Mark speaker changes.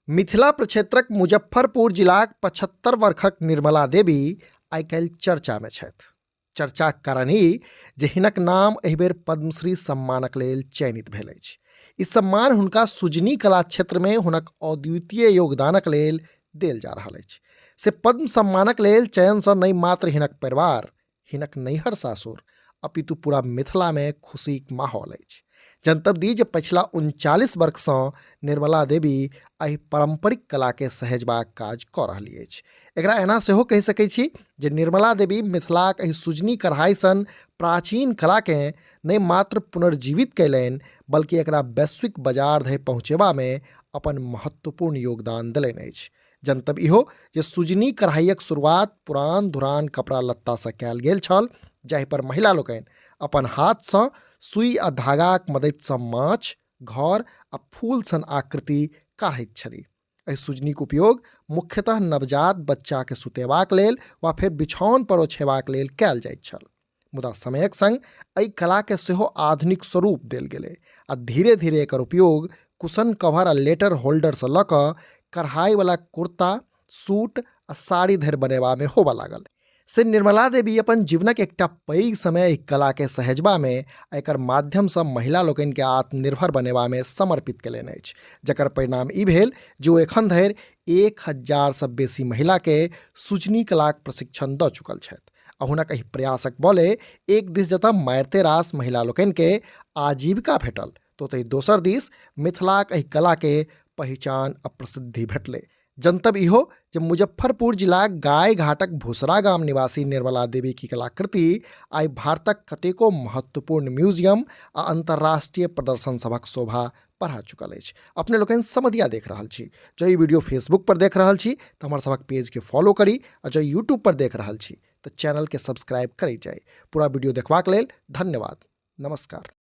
Speaker 1: मिथिला प्रक्षेत्रक मुजफ्फरपुर जिलाक 75 वर्षक निर्मला देवी आइ-काल्हि चर्चामे छथि। चर्चाक कारण ई जे हिनक नाम एहि बेर पद्मश्री सम्मानक लेल चयनित भेल अछि। ई सम्मान हुनका सुजनी कला क्षेत्रमे हुनक अद्वितीय योगदानक लेल देल जा रहल अछि। से पद्म सम्मानक लेल चयनसँ नहि मात्र हिनक परिवार, हिनक नैहर सासुर अपितु पूरा मिथिलामे खुशीक माहौल अछि। जनतब दी जे पछिला 39 वर्षसँ निर्मला देवी एहि पारंपरिक कलाके सहेजबाक काज कऽ रहली अछि। एकरा एना सेहो कहि सकै छी जे निर्मला देवी मिथिलाक एहि सुजनी कढ़ाइ सन प्राचीन कलाके नहि मात्र पुनर्जीवित कयलनि बल्कि एकरा वैश्विक बाजार धरि पहुँचेबामे अपन महत्वपूर्ण योगदान देलनि अछि। जनतब इहो जे सुजनी कढ़ाइक शुरुआत पुरान धुरान कपड़ा लत्तासँ कयल गेल छल, जाहि पर महिला लोकनि अपन हाथसँ सुई आ धागाक मदतिसँ माछ, घर आ फूल सन आकृति काढ़ैत छली। एहि सुजनीक उपयोग मुख्यतः नवजात बच्चाके सुतेबाक लेल वा फेर बिछाओन पर ओछेबाक लेल कयल जाइत छल। मुदा समयक संग एहि कलाके सेहो आधुनिक स्वरूप देल गेलै आ धीरे धीरे एकर उपयोग कुशन कवर आ लेटर होल्डरसँ लऽ कऽ कढ़ाइवला कुर्ता, सूट आ साड़ी धरि बनेबामे होबऽ लागल। से निर्मला देवी अपन जीवनक एकटा पैघ समय एहि कलाके सहेजबामे आ एकर माध्यमसँ महिला लोकनिके आत्मनिर्भर बनेबामे समर्पित कयलनि अछि, जकर परिणाम ई भेल जे ओ एखन धरि 1000सँ बेसी महिलाके सुजनी कलाक प्रशिक्षण दऽ चुकल छथि। आ हुनक एहि प्रयासक बले एक दिस जतऽ मारिते रास महिला लोकनिके आजीविका भेटल तऽ ओतहि दोसर दिस मिथिलाक एहि कलाके पहिचान आ प्रसिद्धि भेटलै। जनतब इहो जे मुजफ्फरपुर जिलाक गाय घाटक भूसरा गाम निवासी निर्मला देवी की कलाकृति आइ भारतक कतेको महत्वपूर्ण म्यूजियम आ अंतर्राष्ट्रीय प्रदर्शन सभक शोभा बढ़ा चुकल अछि। अपने लोकनि समदिया देख रहल छी। जँ ई वीडियो फेसबुक पर देख रहल छी तऽ हमर सभक पेज के फॉलो करी आ जँ यूट्यूब पर देख रहल छी तऽ चैनल के सब्सक्राइब करैत जाई। पूरा वीडियो देखबाक लेल धन्यवाद। नमस्कार।